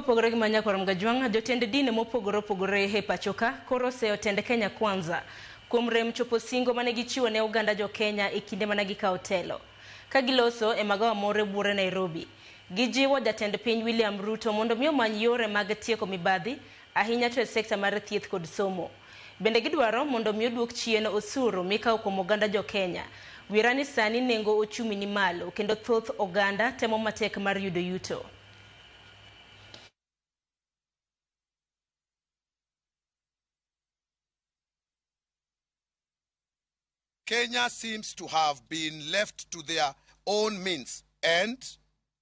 Kopogore gi Manyakwarom Gajwang', jotend dinde mopogore opogore e pachoka koro oseyo tend Kenya Kwanza kuom rem chopo singo mane gichiwo ne oganda jo Kenya e kinde mane gikawo telo. Ka giloso e magawa moro e buore Nairobi, gijiwo jatend piny William Ruto mondo mi omany yore mag tieko mibadhi ahinya to e sekta mar thieth kod somo. Bende gidwaro mondo mi oduok chien osuru mikawo kuom oganda jo Kenya. Wira ni sani nengo ochumi ni malo kendo thoth oganda temo matek mar yudo yuto. Kenya seems to have been left to their own means and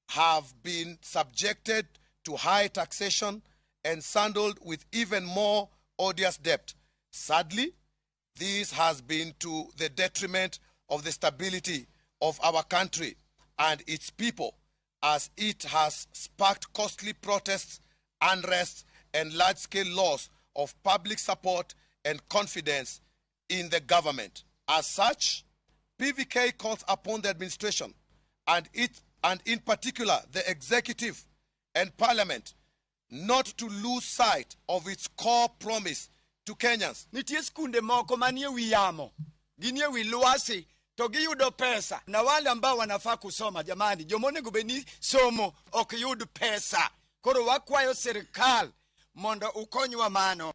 have been subjected to high taxation and saddled with even more odious debt. Sadly, this has been to the detriment of the stability of our country and its people, as it has sparked costly protests, unrest, and large-scale loss of public support and confidence in the government. As such, PVK calls upon the administration and in particular the executive and parliament not to lose sight of its core promise to Kenyans. Nitie skunde moko manie wi yamo, ginie wi lwasi to giyudo pesa, na wale ambao wanafaa kusoma, jamani, joma onego bed ni somo ok yud pesa. Koro wakwayo sirikal mondo ukonywa mano.